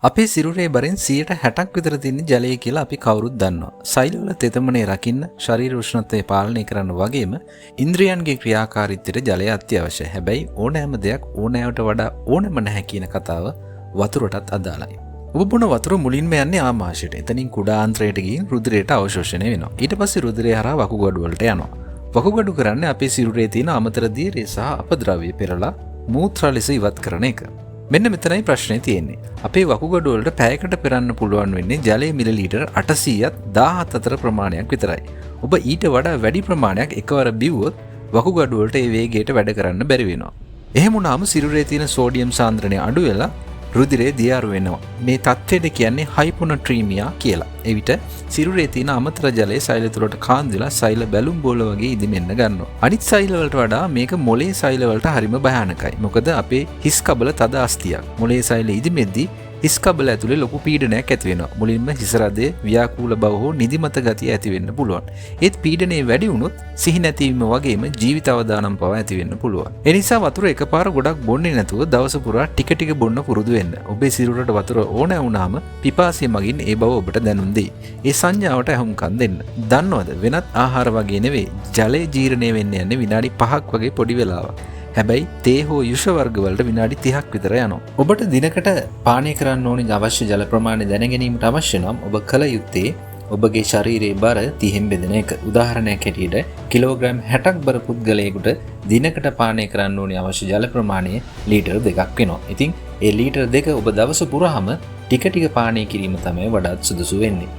අපේ සිරුරේ බරින් 60%ක් විතර තියෙන ජලය කියලා අපි කවුරුත් දන්නවා. සෛලවල තෙතමනය රකින්න, ශරීර උෂ්ණත්වය පාලනය කරන්න වගේම ඉන්ද්‍රියන්ගේ ක්‍රියාකාරීත්වයට ජලය අත්‍යවශ්‍යයි. හැබැයි ඕනෑම දෙයක් ඕනෑවට වඩා ඕනෑම නැහැ කියන කතාව වතුරටත් අදාළයි. ඔබ බොන වතුර මුලින්ම යන්නේ ආමාශයට. එතනින් කුඩා ආන්ත්‍රයට ගිහින් රුධිරයට අවශෝෂණය වෙනවා. ඊට පස්සේ රුධිරය හරහා වකුගඩු වලට යනවා. වකුගඩු කරන්නේ අපේ සිරුරේ තියෙන අමතර දියරේ සහ අපද්‍රව්‍ය පෙරලා මූත්‍රා ලෙස ඉවත් කරන එක. මෙන්න මෙතනයි ප්‍රශ්නේ තියෙන්නේ. අපේ වකුගඩු වලට පැයකට පෙරන්න පුළුවන් වෙන්නේ ජලය මිලිලීටර් 800ත් 1000ත් අතර ප්‍රමාණයක් විතරයි. ඔබ ඊට වඩා වැඩි ප්‍රමාණයක් එකවර බිව්වොත් වකුගඩු වලට ඒ වේගයට වැඩ කරන්න බැරි වෙනවා. එහෙම වුණාම සිරුරේ තියෙන සෝඩියම් සාන්ද්‍රණය අඩු වෙලා රුධිරය දියාරු වෙනවා. මේ තත්ත්වයට කියන්නේ හයිපොනට්‍රීමියා කියලා. එවිට සිරුරේ තියෙන අමතර ජලය සෛල තුළට කාන්දු වෙලා සෛල බැලුම් බෝල වගේ ඉදිමෙන්න ගන්නවා. අනිත් සෛල වලට වඩා මේක මොලේ සෛල වලට හරිම භයානකයි. මොකද අපේ හිස් කබල තද අස්තියක්. මොලේ සෛල ඉදිමෙද්දී හිස් කබල ඇතුලේ ලොකු පීඩනයක් ඇති වෙනවා. මුලින්ම හිස රදය, ව්‍යාකූල බව හෝ නිදිමත ගතිය ඇති වෙන්න පුළුවන්. ඒත් පීඩනය වැඩි වුණොත් සිහි නැතිවීම වගේම ජීවිත අවදානම් පවා ඇති වෙන්න පුළුවන්. ඒ නිසා වතුර එකපාර ගොඩක් බොන්නේ නැතුව දවස පුරා ටික ටික බොන්න පුරුදු වෙන්න. ඔබේ සිරුරට වතුර ඕනෑ වුණාම පිපාසය මගින් ඒ බව ඔබට දැනුම් දෙයි. ඒ සංඥාවට ඇහුම්කන් දෙන්න. දන්නවද, වෙනත් ආහාර වගේ නෙවෙයි, ජලය ජීර්ණය වෙන්න යන්නේ විනාඩි 5ක් වගේ පොඩි වෙලාවක්. හැබැයි තේ හෝ යුෂ වර්ග වලට විනාඩි 30ක් විතර යනවා. ඔබට දිනකට පානය කරන්න ඕනි අවශ්‍ය ජල ප්‍රමාණය දැන ගැනීමට අවශ්‍ය නම් ඔබ කළ යුත්තේ ඔබගේ ශරීරයේ බර 30න් බෙදෙන එක. උදාහරණයක් හැටියට කිලෝග්‍රෑම් 60ක් බර පුද්ගලයෙකුට දිනකට පානය කරන්න ඕනි අවශ්‍ය ජල ප්‍රමාණය ලීටර් 2ක් වෙනවා. ඉතින් ඒ ලීටර් 2 ඔබ දවස පුරාම ටික ටික පානය කිරීම තමයි වඩාත් සුදුසු වෙන්නේ.